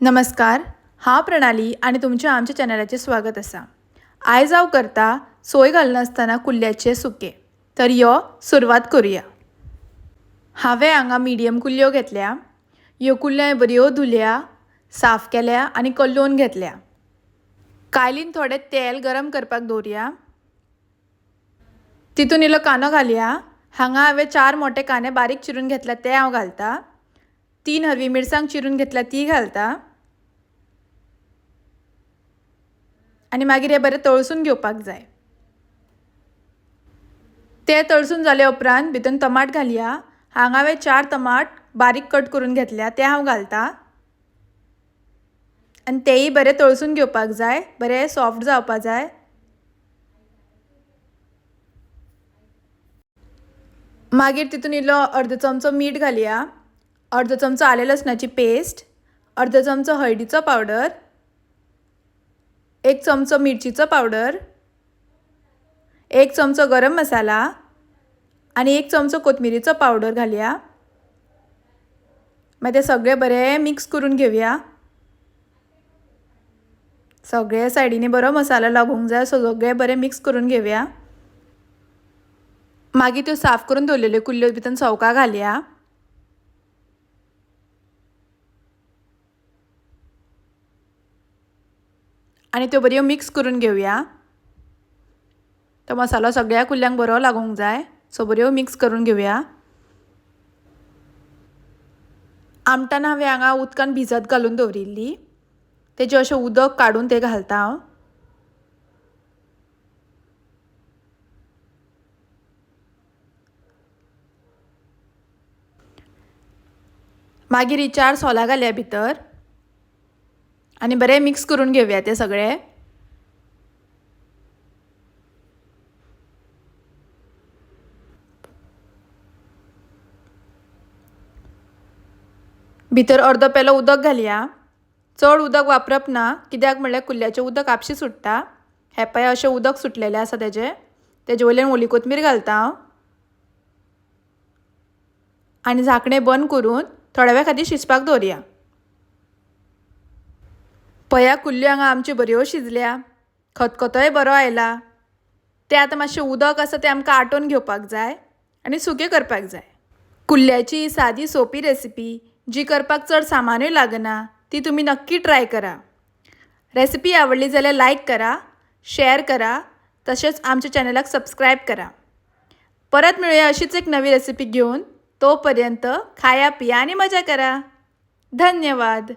नमस्कार, हांव प्रणाली आनी तुमचें आमच्या चॅनलाचेर स्वागत आसा. आयज हांव करता सोय घालनासतना कुल्ल्याचें सुकें. तर यो सुरवात करुया. हांवें हांगा मिडियम कुल्ल्यो घेतल्या. ह्यो कुल्ल्यो हांवें बऱ्यो धुल्या, साफ केल्या आनी कल्लोवन घेतल्या. कायलीन थोडें तेल गरम करपाक दवरया. तितून इल्लो कांदो घालया. हांगा हांवें 4 मोटे कांदे बारीक चिरून घेतल्या ते हांव घालता. 3 हरवी मिरसांग चिरून घेतल्या ती घालता. आनी मागीर हे बरें तळसून घेवपाक जाय. ते तळसून जाले उपरांत भितर टमाट घालया. हांगा हांवें 4 टमाट बारीक कट करून घेतल्या ते हांव घालता. आनी तेय बरें तळसून घेवपाक जाय, बरें सॉफ्ट जावपाक जाय. मागीर तितून इल्लो अर्द चमचो मीठ घालया, अर्द चमचो आलें लसणाची पेस्ट, अर्द चमचो हळदीचो पावडर, 1 चमचो मिरचीचो पावडर, 1 चमचो गरम मसाला आनी 1 चमचो कोथमिरीचो पावडर घालया. मागीर ते सगळे बरें मिक्स करून घेवया. सगळे सायडींनी बरो मसालो लागूंक जाय, सगळे बरें मिक्स करून घेवया. मागीर त्यो साफ करून दवरलेल्यो कुल्ल्यो भितर सवका घालया. आनी त्यो बऱ्यो मिक्स करून घेवया. तो मसालो सगळ्या कुल्ल्यांक बरो लागूंक जाय, सो बऱ्यो मिक्स करून घेवया. आमटान हांवें हांगा उदकान भिजत घालून दवरिल्ली, तेजें अशें उदक काडून तें घालता हांव. मागीर ही 4 सोलां घालया भितर आनी बरें मिक्स करून घेवया तें सगळें. भितर अर्दो पेलो उदक घालया. चड उदक वापरप ना, कित्याक म्हणल्यार कुल्ल्याचें उदक आपशी सुट्टा. हें पळय अशें उदक सुटलेलें आसा तेजें. तेजे वयल्यान ओली कोथमीर घालता हांव आनी झाकणें बंद करून थोड्या वेळ खातीर शिजपाक दवरया. पळया कुल्ल्यो हांगा आमच्यो बऱ्यो शिजल्या, खतखतोय बरो आयला. तें आतां मातशें उदक आसा तें आमकां आटोवन घेवपाक जाय आनी सुकें करपाक जाय. कुल्ल्याची सादी सोंपी रेसिपी जी करपाक चड सामानूय लागना, ती तुमी नक्की ट्राय करा. रेसिपी आवडली जाल्यार लायक करा, शेअर करा, तशेंच आमच्या चॅनलाक सबस्क्रायब करा. परत मेळुया अशीच एक नवी रेसिपी घेवन. तोपर्यंत खाया पिया आनी मजा करा. धन्यवाद.